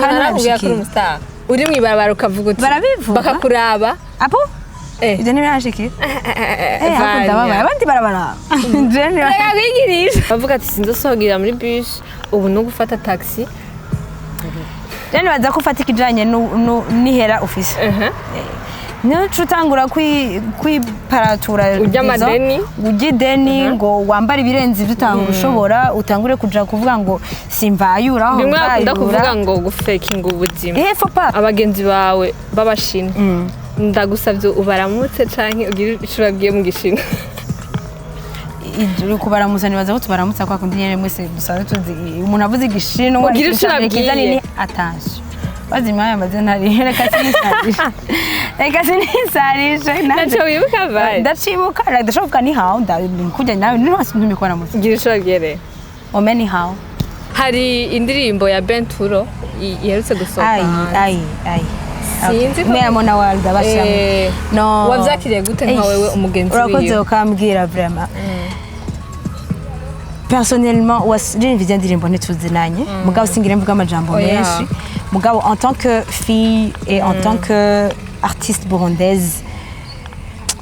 Narakubwira ko uri umustar uri mw'ibarabara ukavuga uti Barabivuga? Bakakuraba. Apo? Eh. Ibyo ntibirashikira. Eh, ako ndababaye. Abandi barabaraba. Je Reka kwigirisha bavuga ati sinzosohokera muri bus ubu no gufata taxi. Je nibaza ko ufata ikijanye n'ihera ufise. Nico utangura kwiparatura. Urya amadeni. Urya ideni ngo wambare ibirenze ibyo utanga ushobora utangure kuja kuvuga ngo simvayura aho Bimwe bakunda mvayura. Kuvuga ngo gufekinga ubuzima. Eh, faut pas. Abagenzi bawe b'abashinwa ndagusabye ubaramutse canke ugire ico ubabwiye mu gishinwa. Uri kubaramutsa, nibaza ko tubaramutsa kwa kundi nyene mwese dusanzwe tuzi umuntu avuze igishinwa. Ugire ico ikintu ca mbere kiza ubabwiye. ni attention, bazi imwanya maze ntari, reka sinisarishe, reka sinisarishe. Ntaco wibuka vaye? Ndacibuka, ndashobora kuvuga ni hao kujya nawe ntibasi ntumye kubaramutsa. Ugire ico ubabwiye rero. Ome ni hao. Hari indirimbo ya Benturo iherutse gusohoka Ai. hanze. Ai ai. Sinzi ko- Mwe mona walda bashamo. Eh, no. Wavyakiriye gute nka wewe umugenzi Urakoze. wiwe? Ukambwira vraiment, personnellement wasiririmba izo ndirimbo ntituzinanye, mugabo singira mvuga amajambo Oya. menshi, mugabo en tant que fille et en tant que artiste burundaise,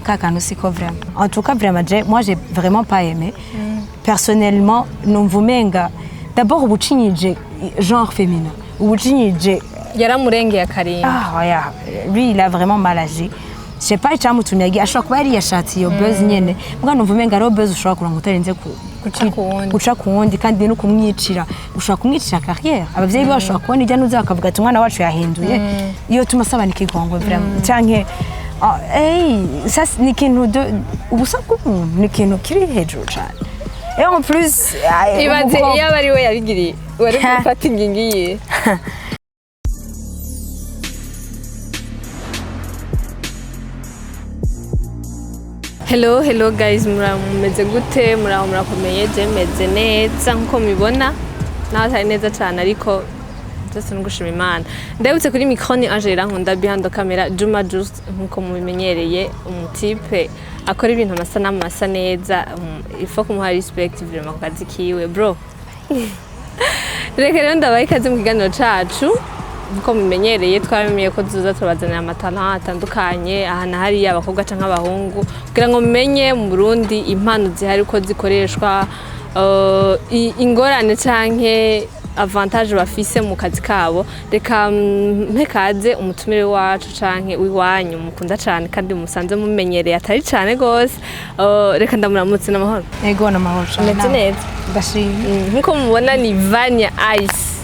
ka kantu siko vraiment. En tout cas vraiment, moi j'ai vraiment pas aimé personnellement. Numva umenga d'abord ubucinyije genre féminin, ubucinyije. Yaramurengeye akarinda. Ah, oya, lui il a vraiment mal agi. Je sais pas icyamutumye agiye, ashobora kuba yari yashatse iyo buzz nyene, mbwa numva umenga ariyo buzz ushobora kuronka utarinze Guca ku wundi. Guca ku wundi kandi no kumwicira, ushobora kumwicira carrière. Abavyeyi be bashobora kubona ijya nuza bakavuga ati umwana wacu yahinduye, iyo tuma asaba ikigongwe vraiment canke ah, hey, ça ni ikintu ubusa bw'umuntu ni ikintu kiri hejuru cane. Et en plus ah, Ibaze umukobwa- iyo aba ari we yabigiriye wari gufata ingingo iyihe? Hello, hello guys, mumeze gute? Muraho, murakomeye? Je meze neza nkuko mubibona, naho atari neza cyane ariko byose ni ugushima Imana. Ndabutse kuri micro ni Angela Nkunda, behind the camera Juma Just nkuko mubimenyereye, umutipe akora ibintu amasanamu asa neza, il faut kumuha respect vraiment ku kazi kiwe bro. Reka rero ndabaha ikaze mu kiganiro cacu. Nkuko mumenyereye, twaramenye ko tuza turabazanira amatalent atandukanye aha na hariya, abakobwa canke abahungu, kugira ngo mumenye mu Burundi impano zihari uko zikoreshwa, ingorane canke avantage bafise mu kazi kabo. Reka mpe kaze umutumire wacu canke w'iwanyu mukunda cane kandi musanze mumenyereye atari cane gose. Reka ndamuramutse n'amahoro. Ego, n'amahoro cane. Meze neza. Ndashimye. Nkuko mubona ni Vanya Ice.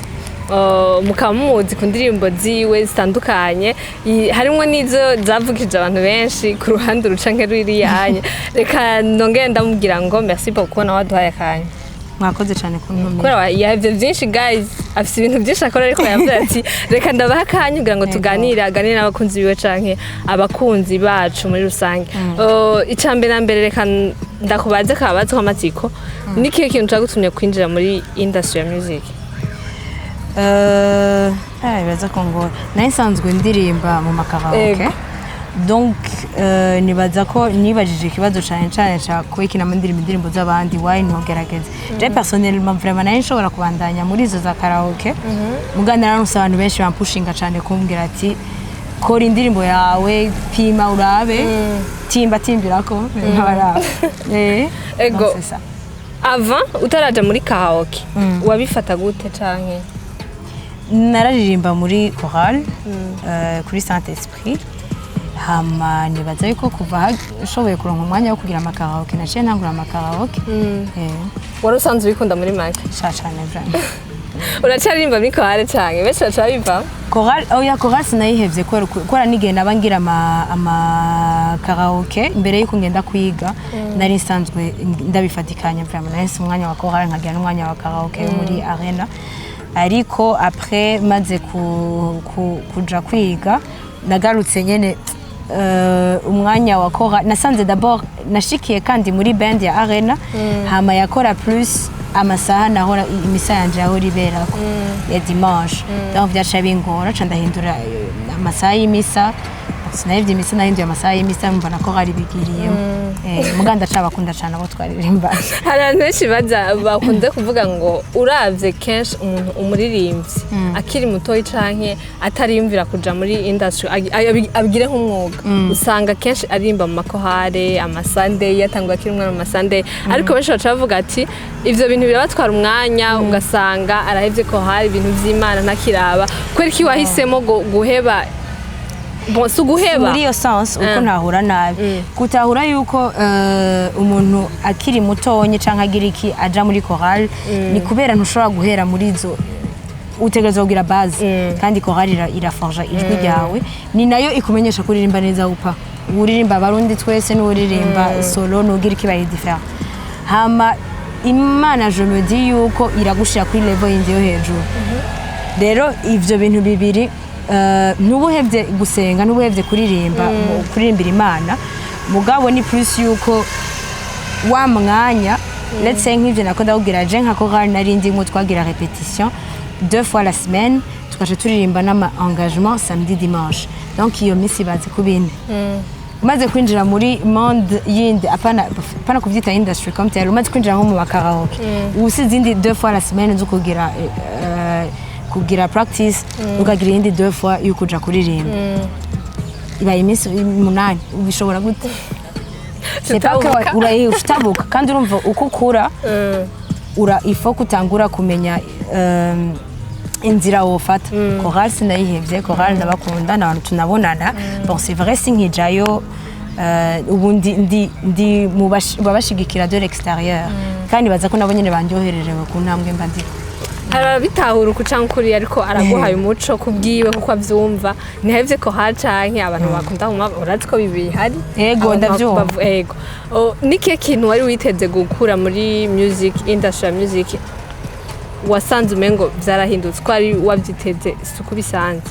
Mukaba muzi ku ndirimbo ziwe zitandukanye, harimwo n'izo zavugije abantu benshi ku ruhande ruca nke ruriya. Reka nongere ndamubwira ngo merci beaucoup kubona waduhaye akanya. Mwakoze cane kuntumira. Kubera yahavye vyinshi guys, afise ibintu vyinshi akora, ariko yavuze ati reka ndabaha akanya kugira ngo Yego. tuganire, aganire n'abakunzi biwe canke abakunzi bacu muri rusange. Ica mbere na mbere, reka ndakubaze kabazo k'amatsiko: ni kihe kintu cagutumye kwinjira muri industry ya music? Ah, bibaza ko ngo nari nsanzwe ndirimba mu makaraoke. Ego. Donc nibaza ko nibajije ikibazo cane cane ca kuba iki nama ndirimba indirimbo z'abandi, why ntogerageze je personnellement. Vraiment nari nshobora kubandanya muri izo za karaoke, muga nararonse abantu benshi bampushinga cane kumbwira ati kora indirimbo yawe, pima urabe, timba timbirako nkabaraba. Eh, Ego. donc c'est ça. Avant utaraja muri karaoke wabifata gute canke? Nararirimba muri chorale kuri Saint Esprit, hama nibaza yuko kuva nshoboye kuronka umwanya wo kugira amakaraoke naciye ntangura amakaraoke. Eh, Wari usanzwe ubikunda muri make? Sha cane vraiment. Uracaririmba muri chorale canke benshi baca babivamo? Chorale, oya, chorale sinayihevye kubera n'igihe naba ngira ama karaoke imbere yuko ngenda kwiga nari nsanzwe ndabifatikanya. Vraiment nari nsi umwanya wa chorale nkagira n'umwanya wa karaoke yo muri arena, ariko après maze kuja kwiga nagarutse nyene umwanya wa chorale nasanze d'abord nashikiye kandi muri band ya arena, hama yakora plus amasaha nahora imisa yanje yahora iberako ya dimanche, donc vyaca bingora, ca ndahindura amasaha y'imisa. Sinahevye imisa, nahinduye amasaha y'imisa, mbona ko hari bigiriyemo. Muga ndacabakunda cane abo twaririmba. Hari abantu benshi baza bakunze kuvuga ngo uravye kenshi umuntu umuririmbyi akiri mutoyi canke atariyumvira kuja muri industry abigire nk'umwuga, usanga kenshi aririmba mu makorale, ama Sunday, yatanguye akiri umwana mu ma Sunday. Ariko benshi baca bavuga ati ivyo bintu birabatwara umwanya, ugasanga arahevye korale, ibintu vy'Imana ntakiraba. Kubera iki wahisemo guheba? Bon, si uguheba. Muri iyo sens uko ntahura nabi gutahura yuko umuntu akiri mutonyi canke agira iki aja muri chorale, ni kubera ntushobora guhera muri izo, utegerezwa kugira base, kandi chorale iraforja ijwi ryawe, ni nayo ikumenyesha kuririmba neza upa uririmba Abarundi twese n'uririmba solo nugira iki bari différent. Hama Imana, je me dis yuko iragushira kuri level yindi yo hejuru. Rero ivyo bintu bibiri, ntubuhevye gusenga, ntubuhevye kuririmba, kuririmbira Imana, mugabo ni plus yuko wa mwanya, let's say nk'ivyo nako ndakubwira, je nka chorale nari ndimwo, twagira répétition deux fois la semaine, tukaca turirimba n'ama engagement samedi, dimanche. Donc iyo minsi bazi ku bine umaze kwinjira muri monde yindi, apana kuvyita industry comme tel, umaze kwinjira nko mu makaraoke, ubu si izindi deux fois la semaine zo kugira kugira practice, ukagira iyindi deux fois yo kuja kuririmba, ibaye iminsi 8, ubishobora gute? C'est pas que Utabuka. Utabuka. Kandi urumva uko ukura, ura il faut kutangura kumenya inzira wofata. Chorale sinayihevye, chorale ndabakunda, ni abantu tunabonana. Bon, c'est vrai sinkijayo, ubu ndi mu babashigikira de l'extérieur, kandi baza ko nabo nyene bandyohererewe ku ntambwe mba ndiko. Arabitahura uku canke kuriya, ariko araguhaye umuco kubwiwe kuko avyumva. Ntihevye ko ha canke abantu bakunda kuma, urazi ko bibihari. Ego, Abantu ndavyumva. Ego. Nikihe kintu wari witeze gukura muri music industry ya music wasanze umengo vyarahindutse, ko wari wavyiteze si uko bisanzwe?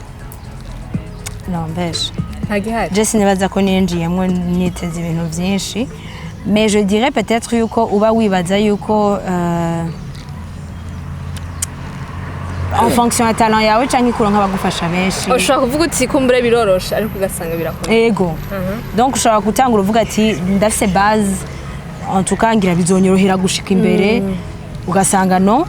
No mbeshe. Ntagihari. Je sinibaza ko ninjiyemwo niteze ibintu vyinshi, mais je dirais peut-être yuko uba wibaza yuko en fonction ya talent yawe canke ikuronka abagufasha benshi. Ushobora kuvuga uti kumbure biroroshe, ariko ugasanga birakomeye. Ego, donc ushobora gutangura uvuga ati ndafise base, en tout cas ngira bizonyorohera gushika imbere, ugasanga non,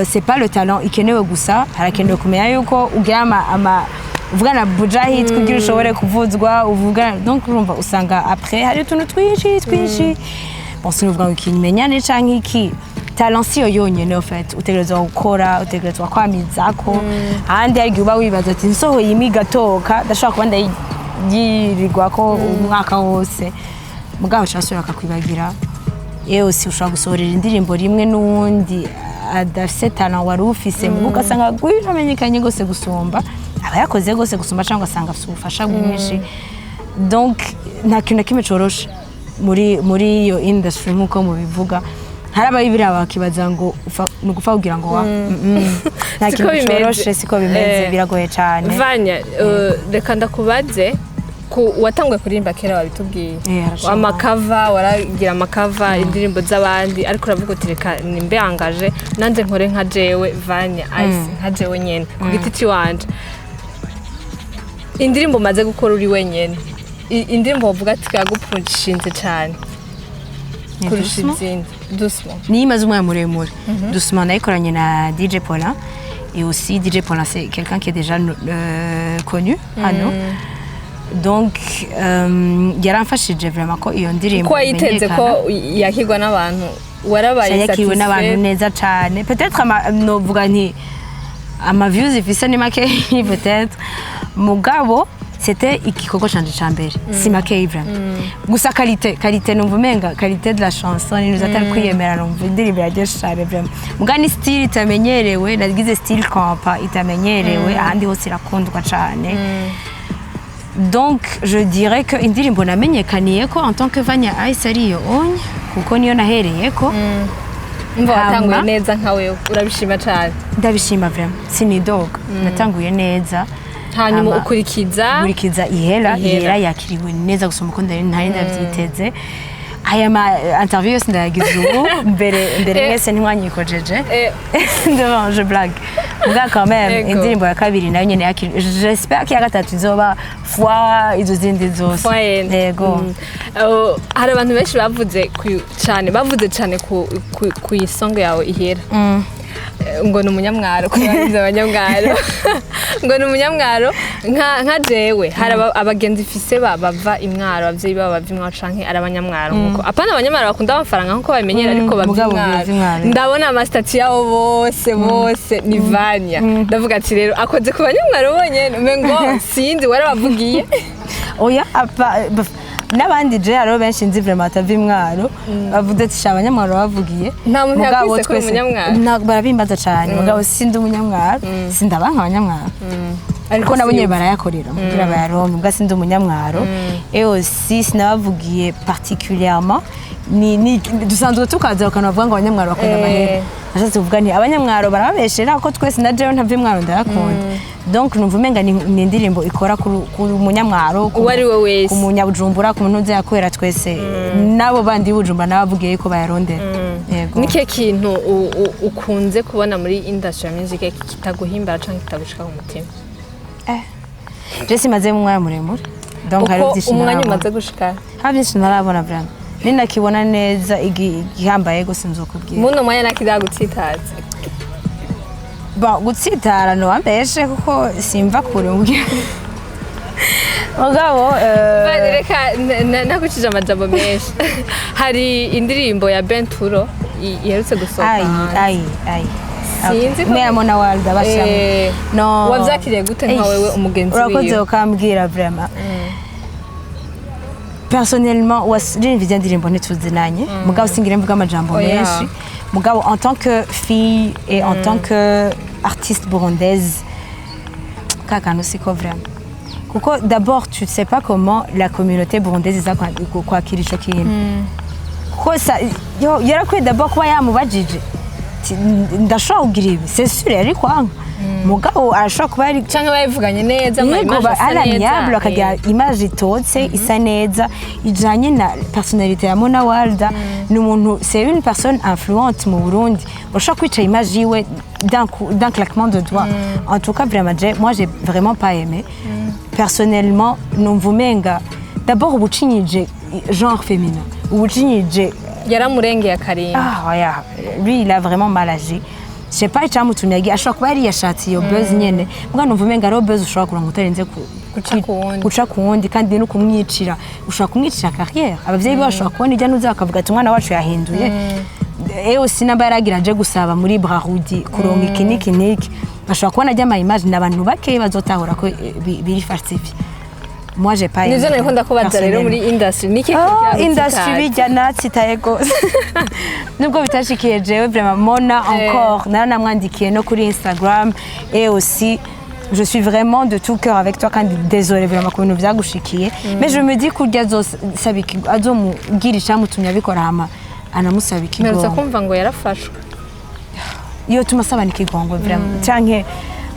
c'est pas le talent ikenewe gusa, harakenewe kumenya yuko ugira ama uvugana bujahid kugira ushobore kuvuzwa uvugana. Donc urumva usanga après hari utuntu twinshi twinshi. Bon, sinuvuga ngo ikimenyane canke iki, talent siyo yonyene. En fait utegerezwa gukora, utegerezwa kwamizako. Ahandi hari igihe uba wibaza ati nsohoye imwe igatoka, ndashobora kuba ndayirirwako umwaka wose, mugabo ushobora akakwibagira. Yewe, si ushobora gusohorera indirimbo rimwe n'uwundi adafise talent wari ufise, mugo ugasanga gwiramenyekanye gose gusumba, aba yakoze gose gusumba, cyangwa ugasanga afise ubufasha bwinshi. Donc nta kintu na kimwe coroshe muri iyo industry nk'uko mubivuga. Hari abayibiraba bakibaza ngo ni ugupfa kugira ngo wa nta Siko kintu bimeze. coroshe, siko bimeze. Biragoye cyane. Vanya, reka ndakubaze ku watanguye kuririmba kera, wabitubwiye. Harashoboka. Ama cover, waragira ama cover, indirimbo z'abandi, ariko uravuga uti reka nimbe angaje nanjye nkore nka jewe Vanya Ice, nka jewe nyene ku giti ciwanje. Indirimbo umaze gukora uri wenyene, indirimbo wavuga ati yagupushinze cyane Ni kurusha Doucement. izindi? Doucement. Niyo imaze umwanya muremure. Doucement nayikoranye na DJ Paulin, et aussi DJ Paulin, c'est quelqu'un qui est déjà connu hano, donc yaramfashije vraiment ko iyo ndirimbo Ko wayiteze ko imenyekana. yakirwa n'abantu, warabaye Yakiriwe n'abantu satisfait? neza cane. Peut-être novuga nti ama views ifise ni makeyi peut-être, mugabo c'était igikorwa canje ca mbere, si makeyi vraiment. Gusa qualité numva umenga qualité de la chanson ni atari kwiyemera, numva indirimbo iraryoshe cane vraiment, muga ni style itamenyerewe. Nagize style kompa itamenyerewe ahandi hose, irakundwa cane. Donc je dirais que indirimbo namenyekaniye ko en tant que Vanya Ice ariyo onye, kuko niyo nahereyeko. Umva, watanguye Hama. neza nka wewe, urabishima cyane? Ndabishima vraiment, sinidoga, natanguye neza. Hanyuma Hama ukurikiza? Nkurikiza Ihera. Ihera. Ihera yakiriwe neza gusoma uko ntari ndabyiteze. Aya ma interview yose ndayagize ubu, mbere mbere mwese ntimwanyikojeje. Non, je blague. Muga quand même indirimbo ya kabiri nayo nyene yakiriwe, j'espère ko iya gatatu izoba fois izo zindi zose. Fois. Yego. Hari abantu benshi bavuze cane, bavuze cane ku isonga yawe ihera. Ngo ni umunyamwaro, kubanza abanyamwaro ngo ni umunyamwaro. Nka jewe hari abagenzi mfise bava imwaro, abavyeyi babo bava imwaro canke ari abanyamwaro, nkuko apana abanyamwaro bakunda amafaranga nkuko babimenyera, ariko bava Mugabo imwaro. bava imwaro. Ndabona ama statuts yabo bose bose ni Vanya. Ndavuga ati rero akoze ku banyamwaro bonyene, umengo sinzi warabavugiye. Oya, apa n'abandi je hariho benshi nzi vraiment batava imwaro bavuze ati sha, abanyamwaro bavugiye. Nta muntu Mugabo yakwise ko uri umunyamwaro? Ntabwo, barabimbaza cane, mugabo sindi umunyamwaro, sindabanka abanyamwaro, ariko nabo nyene barayakorera kugira bayaronke. Mbwa sindi umunyamwaro et aussi sinabavugiye particulièrement, ni dusanzwe tukaza bakanavuga ngo abanyamwaro bakunda amahera. Nashatse kuvuga nti abanyamwaro barababeshera ko twese, na jewe ntava imwaro ndayakunda. Donc numva umenga ni indirimbo ikora ku munyamwaro, Uwo ari we wese. ku munyabujumbura, ku muntu uzi, twese n'abo bandi b'Ibujumbura n'abavugiye yuko bayarondera. Yego. Nike kintu ukunze kubona muri industry ya music kitaguhimbara canke kitagushika ku mutima? Je simaze mu mwanya muremure, donc hari Uko byinshi umwanya ntarabona. umaze gushika. Hari byinshi ntarabona vraiment. Ninakibona neza igihambaye gose nzokubwira. Muno mwanya nakiragutsitaza? Bon, gutsitara ntiwambeshe kuko simva kure mbwira, mugabo Reka nagucije amajambo menshi. Hari indirimbo ya Benturo iherutse gusohoka Ayi. hanze. Ayi ayi. Sinzi ko- Mea Mona Walda bashiramo. No. Wavyakiriye gute nka wewe umugenzi Urakoze wiwe? ukambwira vraiment. Personnellement, wasiririmba izo ndirimbo ntituzinanye, mugabo singire mvuga amajambo Oya. menshi, mugabo en tant que fille et en tant que artiste burundaise, ka kantu siko vraiment, kuko d'abord tu ne sais pas comment la communauté burundaise iza kwakira ico kintu, kuko yarakwiye d'abord kuba yamubajije ati, ndashobora kugira ibi, c'est sûr yari kwanga, mugabo arashobora kuba yari Canke bayivuganye neza ama Yego, image asa à l'amiable, neza. akagira image itotse, isa neza, ijanye na personnalité ya Mona Walda. Ni umuntu, c'est une personne influente mu Burundi, urashobora kwica image yiwe d'un claquement de doigts. En tout cas vraiment, moi j'ai vraiment pas aimé personnellement. Numva umenga d'abord ubucinyije genre féminin, ubucinyije. Yaramurengeye akarimba. Ah oya, lui il a vraiment mal agi. Je sais pas icyamutumye agiye, ashobora kuba yari yashatse iyo buzz nyene, mbwa numva umenga hariho buzz ushobora kuronka utarinze Guca ku wundi. Guca ku wundi, kandi no kumwicira, ushobora kumwicira carrière. Abavyeyi be bashobora kubona ijya nuza bakavuga ati umwana wacu yahinduye. Et aussi namba yaragira aje gusaba muri Brarudi kuronka iki n'iki n'iki, bashobora kubona ajya ama image, ni abantu bakeyi bazotahura ko biri falsifié. Moi j'ai pas aimé. Nivyo nariko ndakubaza rero, muri industry niki? Oh, industry bijya natsitaye gose nubwo bitashikiye jewe vraiment. Mona, encore naranamwandikiye no kuri Instagram, et aussi je suis vraiment de tout cœur avec toi, kandi désolé vraiment ku bintu vyagushikiye, mais je me dis ko urya azosaba azomubwira icamutumye abikora, hama anamusaba Mperutse ikigongo. Kumva ngo yarafashwe. Iyo tuma asaba ikigongo vraiment, canke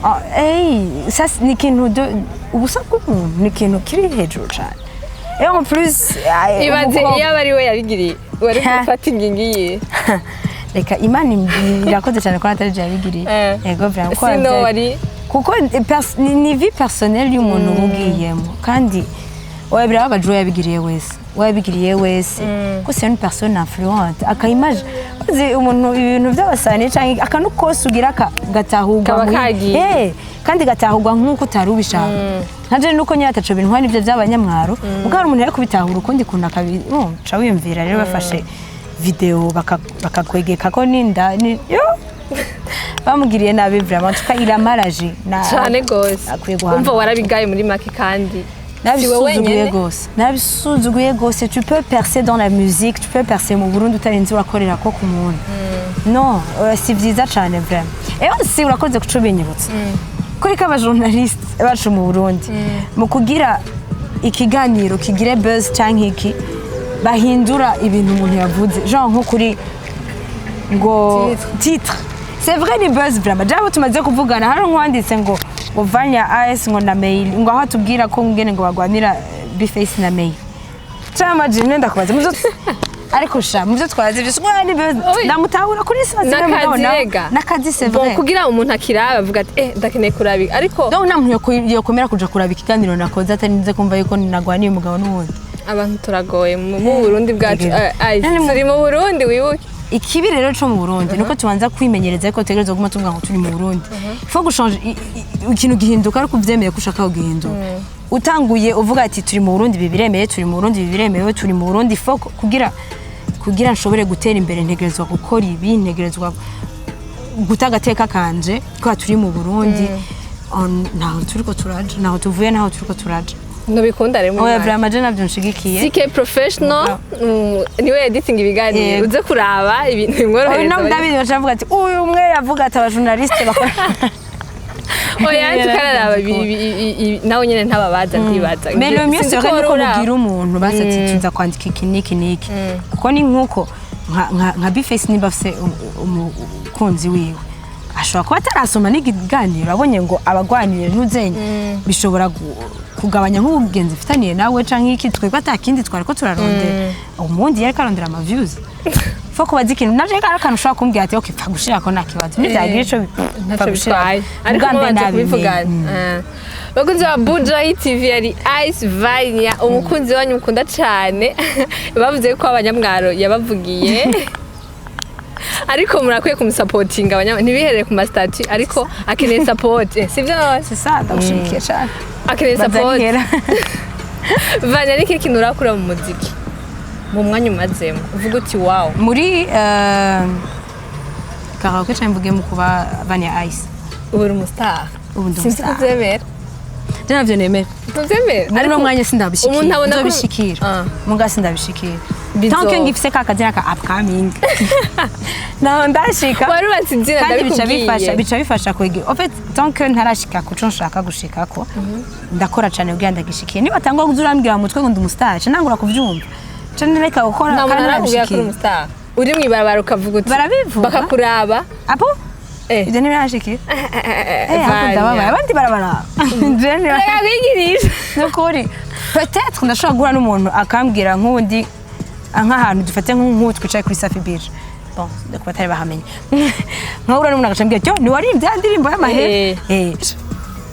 ah, hey, ça ni ikintu ubusa bw'umuntu ni ikintu kiri hejuru cane, et en plus Ibaze umukobwa- iyo aba ari we yabigiriye, wari gufata ingingo iyihe? Reka, Imana irakoze cyane ko atari je yabigiriye. Yego vraiment, ko Sino wari kuko ni vie personnelle y'umuntu uba ugiyemo, kandi oya, birababaje uwo yabigiriye wese, uwo yabigiriye wese, ko c'est une personne influente, aka image uzi umuntu ibintu by'abasani canke akantu kose ugira gatahurwa Kaba kagiye. Kandi gatahurwa nk'uko utari ubishaka. Nkaje nuko nyine ataco bintwara nivyo by'abanyamwaro, ubwo hari umuntu yari kubitahura ukundi kuntu akabi ca wiyumvira rero bafashe video bakakwegeka ko ninda yo bamugiriye nabi vraiment. En tout cas il a mal agi. Cane gose. Akwiye guhanwa. Umva, warabigaye muri make, kandi si we Nabisuzuguye wenyene. gose, nabisuzuguye gose. Tu peux percer dans la musique, tu peux percer mu Burundi utarinze urakorera ko ku muntu. Non, si vyiza cane vraiment. Et aussi urakoze kuco binyibutsa kuri ko abajournaliste bacu mu Burundi, mu kugira ikiganiro kigire buzz canke iki, bahindura ibintu umuntu yavuze, genre nko kuri ngo titre. C'est vrai, ni buzz vraiment. Jabo tumaze kuvugana, hari nkwanditse ngo Vanya AS ngo na mail, ngo aho atubwira ko ngene ngo bagwanira Bface na mail. Chama jene ndakubaza muzo Ariko sha, mu byo twazi byose Oya. ndamutahura kuri saa sita. N'akazi rega. N'akazi, c'est Bon, vrai. kugira umuntu akirabe avuga ati: "Eh, ndakeneye kuraba ibi." Ariko Donc nta muntu yokomera kuja kuraba ikiganiro nakoze atarinze kumva yuko nagwaniye umugabo n'uwundi. Abantu turagoye mu Burundi bwacu. Ay, turi mu Burundi, wibuke. Ikibi rero co mu Burundi nuko tubanza kwimenyereza, ariko tutegerezwa kuguma tuvuga ngo turi mu Burundi. Faut guchanger ikintu gihinduka ariko uvyemeye ko ushaka kugihinduka. Utanguye uvuga ati: "Turi mu Burundi, ibi biremeye, turi mu Burundi, ibi biremewe, turi mu Burundi, faut kugira nshobore gutera imbere ntegerezwa gukora ibi, ntegerezwa guta agateka kanje kubera turi mu Burundi." Ntaho turiko turaja, ntaho tuvuye, ntaho turiko turaja. Ntubikunda rero muri Oya. make. Vraiment, je navyo nshigikiye. CK Professional, niwe editing ibiganiro. Yego. Uze kuraba ibintu bimworohereza. No ndabizi, bacavuga ati: "Uyu umwe yavuga ati abajournaliste bakora." Oya, tukararaba nawe nyene ntababaza, ntibaza. Mais le mieux Sinzi serait ko nuko wari uraba. mubwira umuntu basi ati: "Tuza kwandika iki n'iki n'iki." Kuko ni nkuko nka Bface, nimba afise umukunzi wiwe, ashobora kuba atarasoma n'ikiganiro, abonye ngo abagwanire ntuzenye, bishobora kugabanya nk'ubugenzi mfitaniye nawe canke iki. Twebwe ata kindi twariko turarondera, umundi yariko arondera ama views. Faut kubaza ikintu navyo ari akantu ushobora kumbwira ati: "Okay, pfa gushirako, nta kibazo, nivyagira ico Ntacyo bitwaye, ariko mubanje kubivugana. Bakunzi ba Bujayi TV, yari Ice Vania, umukunzi wanyu mukunda cyane. Bavuze ko abanyamwaro yabavugiye, ariko murakwiye kumusapotinga. Ntibiherere ku ma statuts, ariko akeneye support. Sibyo none? C'est ça, ndagushigikiye cane. Akeneye support. Bazanihera. Vania, ni ikihe kintu urakura mu muziki mu mwanya umazemo uvuga uti: "Wow"? Muri karaoke cyangwa mvuge mu kuba Vania Ice? Ubu uri umustar. Ubu ndi Sinzi ko umustar. uvyemera. Je navyo nemera. Ntuvyemera? Muri uno mwanya sindabishikira. Umuntu abona ko Nzobishikira. Muga sindabishikira. Bizoba. Tant que ngifise ka kazina ka upcoming, naho ndashika. Warubatse izina. Kandi bica Ndabikubwiye. bifasha, bica bifasha kwegera. En fait, tant que ntarashika kuco nshaka gushikako, ndakora cyane kugira ndagishikiye. Niba atangwa kuza urambwira mu mutwe ngo ndi umustar, ca nangura kuvyumva, ca nireka gukora. Nta muntu Kandi arakubwira ko uri nabishikira. umustar uri mw'ibarabara ukavuga uti Barabivuga. Bakakuraba. Apo? Eh. Ibyo ntibirashikira. Eh, ako ndababaye, abandi barabaraba. Je Reka kwigirisha. Nukuri, peut-être ndashobora guhura n'umuntu akambwira nk'undi, nk'ahantu dufate nk'ubu twicaye kuri Safi Beach, bon, kuba batari bahamenya, nkahura n'umuntu agacambwira ati: "Ntiwaririmbye ya ndirimbo y'amahera?" Eh,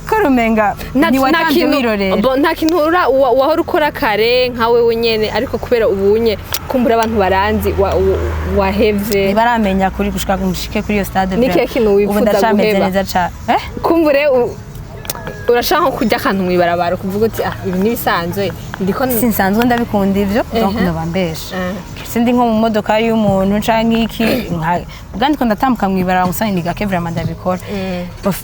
ko rumenga ntiwatanze wirorera. Bon, nta kintu wahora ukora kare nka wewe nyene, ariko kubera ubunye kumbura abantu baranzi wahevye? Ntibaramenya kuri gushika ngo nshike kuri iyo stade. Ni ikihe kintu Ubu wifuza ndacameze guheba? neza cane, eh. Kumbure urashaka nko kurya akantu mw'ibarabara ukuvuga uti: "Ah, ibi ntibisanzwe, ndiko." Sinsanzwe ndabikunda ivyo, donc ndoba mbesha. Sindi nko mu modoka y'umuntu canke iki, ubwa ndiko ndatambuka mw'ibarabara gusa, ni gake vraiment ndabikora.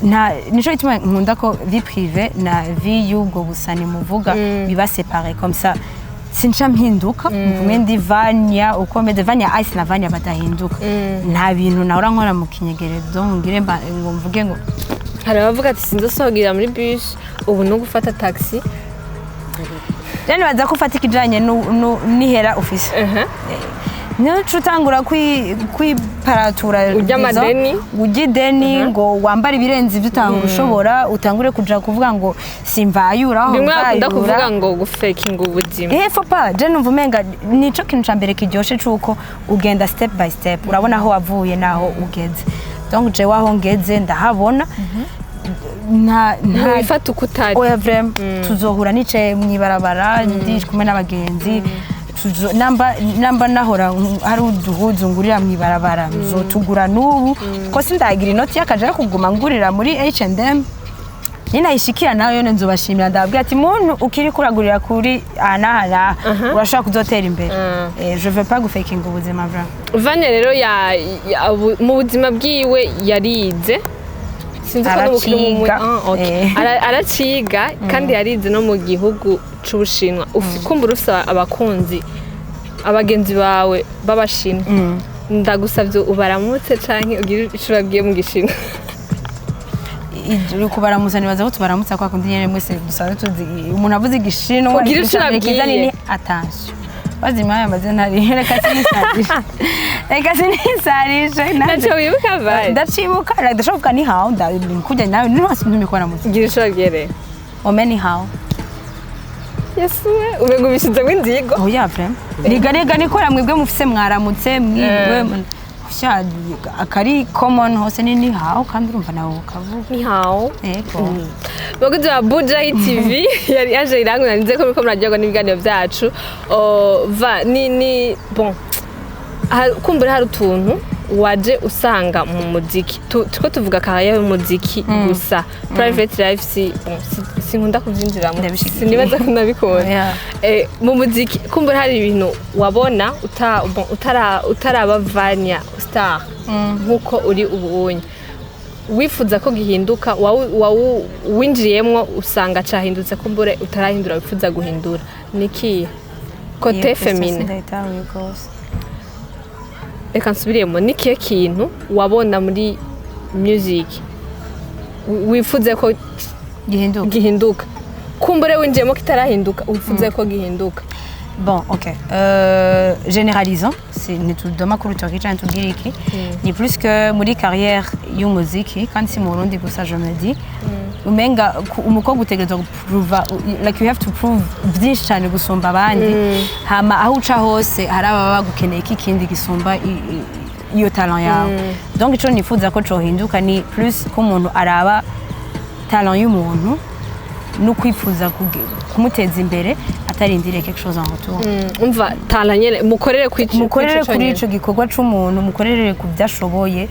Nta nico gituma nkunda ko vie privée na vie y'ubwo busani muvuga biba séparé, comme ça sinca mpinduka, mvume ndi Vanya uko meze, Vanya Ice na Vanya badahinduka. Nta bintu nahora nkora mu kinyegerezo ngire ngo mvuge ngo Hari abavuga ati: "Sinzosohokera muri bus ubu no gufata taxi." Rero nibaza ko ufata ikijanye n'ihera ufise, nico utangura kwiparatura. Urya amadeni. Urya ideni ngo wambare ibirenze ibyo utangura ushobora, utangure kuja kuvuga ngo simvayura aho Bimwe bakunda mvayura. kuvuga ngo gufekinga ubuzima. Eh, faut pas. Je numva umenga nico kintu ca mbere kiryoshe, cuko ugenda step by step, urabona aho wavuye naho ugeze. Donc jewe aho ngeze ndahabona, nta Ntiwifata uko utari. Oya, vraiment, tuzohura nicaye mw'ibarabara ndi kumwe n'abagenzi. Namba nahora hari uduhuzu ngurira mw'ibarabara, nzotugura n'ubu, ko sindagira inoti y'akaja yo kuguma ngurira muri H&M. Ninayishikira nayo yone nzobashimira, ndababwira ati: "Muntu ukiri kuragurira kuri aha n'aha n'aha, urashobora kuzotera imbere." Je veux pas gufakinga ubuzima, vraiment. Vanya rero mu buzima bwiwe yarize. Sinzi ko n'ubukiri mu Araciga. Ah, okay. Araciga kandi yarize no mu gihugu c'Ubushinwa. Kumbura ufise abakunzi, abagenzi bawe b'Abashinwa, ndagusavye ubaramutse canke ugire ico ubabwiye mu Gishinwa. Uri kubaramutsa, nibaza ko tubaramutsa kwa kundi nyene mwese dusanzwe tuzi. Umuntu avuze Igishinwa, Ugira ico ikintu ca mbere kiza ubabwiye. ni attention. Bazi mwaya mazina ntari, reka sinisarishe, reka sinisarishe. Ntaco wibuka, Vanya? Ndacibuka, ndashobora kuvuga ni hao, kujya nawe ntibasi ntumye kubaramutsa. Gira ico ubabwiye rero. Ome ni hao. Yesu we, umengo ubishizemo inzigo. Oya, vraiment, niga niga nikora mwebwe mufise mwaramutse mwiriwe. Sha, akari common hose ni hao, kandi urumva nawe ukavuga. Ni hao. Yego. Bakunzi ba Bujahi TV, yari yaje irangwa, nizeye ko muriko muraryoherwa n'ibiganiro byacu. Va ni bon, kumbura hari utuntu waje usanga mu muziki. Turiko tuvuga carrière y'umuziki gusa, private life si bon, sinkunda kuvyinjiramo. Ndabishigikiye. Sinibaza ko nabikunda. Mu muziki kumbura hari ibintu wabona bon, utaraba Vanya Star nkuko uri ubunye, wifuza ko gihinduka, wawu winjiyemwo usanga cahindutse, kumbure utarahindura, wifuza guhindura niki côté Iyo question féminin? Sindayitahuye rwose. Reka nsubiremo: nikihe kintu wabona muri music wifuze ko gihinduka? Gihinduka, kumbure winjiyemo kitarahinduka, wifuze ko gihinduka. Bon, ok. Généralisons, c'est ntitudoma ku rutoki canke tubwire iki. Ni plus que muri carrière y'umuziki, kandi si mu Burundi gusa, je me dis. Umenga umukobwa utegerezwa gupruva, like you have to prove byinshi cyane gusumba abandi. Hama aho uca hose hari ababa bagukeneye ko ikindi gisumba iyo talent yawe. Donc ico nifuza ko cohinduka ni plus ko umuntu araba talent y'umuntu no kwifuza kumuteza imbere, atarindiriye quelque chose en retour. Umva, talent nyene mukorere kuri Mukorere ico kuri nyene. ico gikorwa c'umuntu, mukorere ku byo ashoboye,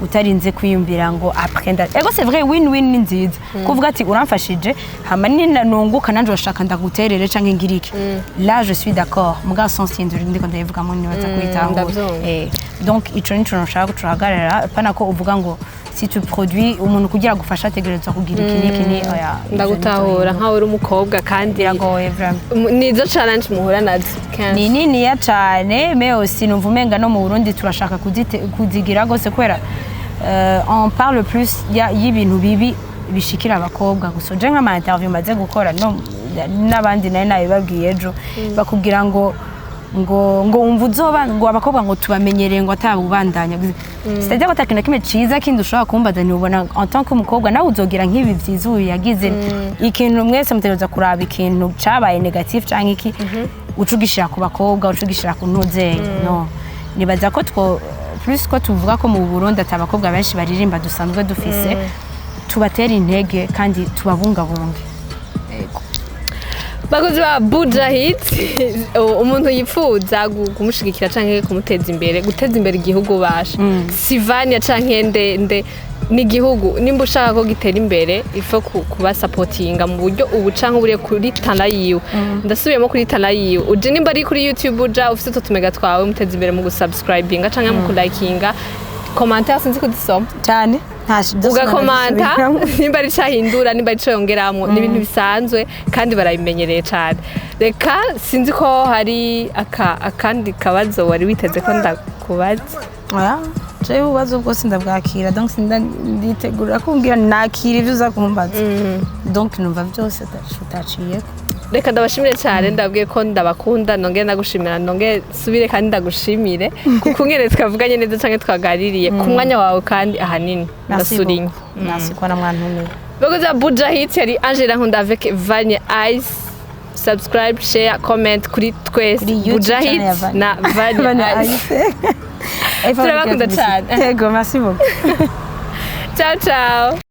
utarinze kwiyumvira ngo après ego, c'est vrai, win win ni nziza, kuvuga ati uramfashije, hama nina nunguka nanje urashaka ndaguterere canke ngiriki, là je suis d'accord. Muga sens yindi ndiko ndayivugamo, nibaza kuyitahura. Ndavyumva. Donc ico nico nshaka guhagarara, pana ko uvuga ngo si tu produis umuntu kugira agufashe ategerezwa kugira iki n'iki, ni oya. Ndagutahura, nkaho uri umukobwa kandi Biragoye vraiment. Nizo challenge muhura nazo kenshi. Ni niniya cyane, mais aussi numva umenga no mu Burundi turashaka kuzigira gose, kubera on parle plus y'ibintu bibi bishikira abakobwa gusa. Je nk'ama interview maze gukora no n'abandi nari nabibabwiye ejo, bakubwira ngo wumva uzoba ngo abakobwa ngo tubamenyereye ngo atabubandanya, c'est-à-dire ko atakintu na kimwe ciza kindi ushobora kumbaza. Ntubona en tant que umukobwa nawe uzogira nk'ibi vyiza uyu yagize ikintu, mwese mutegereza kuraba ikintu cabaye négatif canke iki, uca ugishira ku bakobwa, uca ugishira ku ntuzenya. No nibaza ko two plus ko tuvuga ko mu Burundi ati abakobwa benshi baririmba dusanzwe dufise, tubatera intege kandi tubabungabunge. Bakozi ba Bujahid, umuntu yifuza kumushigikira canke kumuteza imbere, guteza imbere igihugu, basha Sivania canke nde ni igihugu, nimba ushaka ko gitera imbere, ifo kubasapotinga mu buryo ubu canke buriye kuri talent yiwe. Ndasubiyemo, kuri talent yiwe. Uje nimba ari kuri YouTube, uja ufise utwo tumega twawe, muteza imbere mu gusubscribinga canke mu kulikinga, commentaire sinzi kuzisoma. Cyane. Ugakomanta nimba ari ahindura, nimba ari yongeramwo, ni ibintu bisanzwe kandi barabimenyereye cyane. Reka sinzi ko hari akandi kabazo wari witeze ko ndakubaza. Oya, jewe ububazo bwose ndabwakira, donc sinda nditegura kumbwira, nakira ibyo uza kumbaza, donc numva byose utaciyeko. Reka ndabashimire cyane, ndabwiye ko ndabakunda, nongere ndagushimira, nongere nsubire kandi ndagushimire kuko ngene twavuganye neza canke twaganiriye ku mwanya wawe, kandi ahanini ndasurinye. Merci kubona mwantumiye. Bakozi ba Buja Hit, yari Angela Nkunda avec Vanya Ice. Subscribe, share, comment kuri twese. Kuri YouTube Buja channel Hit ya Vanya. na Vanya Ice. Turabakunda cyane. Yego, merci beaucoup. Ciao ciao.